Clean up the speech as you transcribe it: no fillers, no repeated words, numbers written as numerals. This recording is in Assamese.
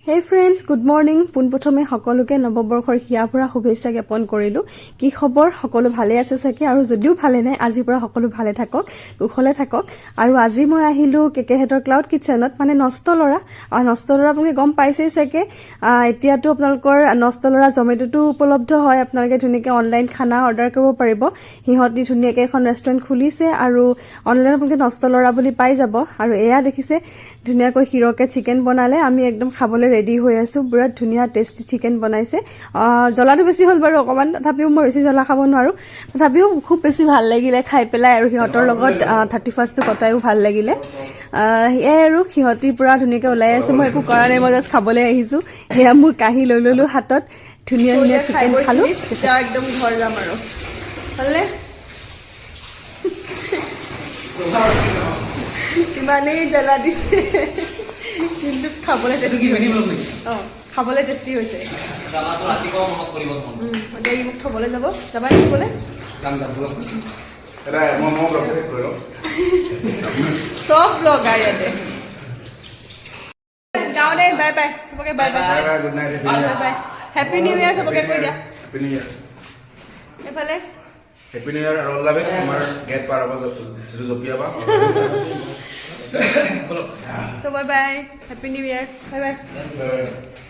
হে ফ্ৰেণ্ডছ, গুড মৰ্ণিং। পোনপ্ৰথমে সকলোকে নৱবৰ্ষৰ হিয়া ভৰা শুভেচ্ছা জ্ঞাপন কৰিলোঁ। কি খবৰ? সকলো ভালে আছে চাগে আৰু যদিও ভালে নাই, আজিৰ পৰা সকলো ভালে থাকক, কুশলে থাকক। আৰু আজি মই আহিলোঁ কেকেহেঁতৰ ক্লাউড কিটচেনত, মানে নষ্ট ল'ৰা। নষ্ট ল'ৰা আপোনালোকে গম পাইছেই চাগে। এতিয়াতো আপোনালোকৰ নষ্ট ল'ৰা জমেট'তো উপলব্ধ হয়। আপোনালোকে ধুনীয়াকৈ অনলাইন খানা অৰ্ডাৰ কৰিব পাৰিব। সিহঁতি ধুনীয়াকৈ এখন ৰেষ্টুৰেণ্ট খুলিছে আৰু অনলাইনত আপোনালোকে নষ্ট ল'ৰা বুলি পাই যাব। আৰু এয়া দেখিছে, ধুনীয়াকৈ হিৰকে চিকেন বনালে। আমি একদম খাবলৈ ৰেডি হৈ আছোঁ। বিৰাট ধুনীয়া টেষ্টি চিকেন বনাইছে। জ্বলাটো বেছি হ'ল বাৰু অকণমান, তথাপিও মই বেছি জ্বলা খাব নোৱাৰোঁ। তথাপিও খুব বেছি ভাল লাগিলে খাই পেলাই আৰু সিহঁতৰ লগত 31টো কটাইও ভাল লাগিলে। সেয়াই আৰু সিহঁতি পূৰা ধুনীয়াকৈ ওলাই আছে। মই একো কৰা নাই, মই জাষ্ট খাবলৈ আহিছোঁ। সেয়া মোৰ কাঁহী লৈ ল'লোঁ হাতত, ধুনীয়া ধুনীয়া চিকেন খালোঁ। এতিয়া একদম ঘৰ যাম আৰু। হ'লনে? ইমানেই জ্বলা দিছে, কিন্তু খাবলৈ টেষ্টি হৈছে। অঁ, খাবলৈ টেষ্টি হৈছে। জ্বালাটো ৰাতিপুৱা মনত পৰিব দেখোন। এতিয়া ই মোক থ'বলৈ যাব। যাবা নে থ'বলৈ? যাম যাম, ব'লক। এটা মই ব্লগটো শেষ কৰি লওঁ। চব ব্লগাৰ ইয়াতে। যাওঁ দেই, বাই বাই চবকে, bye bye. Bye bye, good night. Bye bye, happy new year চবকে কৈ দিয়া। হেপী নিউ ইয়াৰ। এইফালে। হেপী নিউ ইয়াৰ আৰু অল the best. তোমাৰ গেট পাৰ হ'ব, যিটো জঁপিয়াবা। So bye bye, happy new year, bye bye. Bye.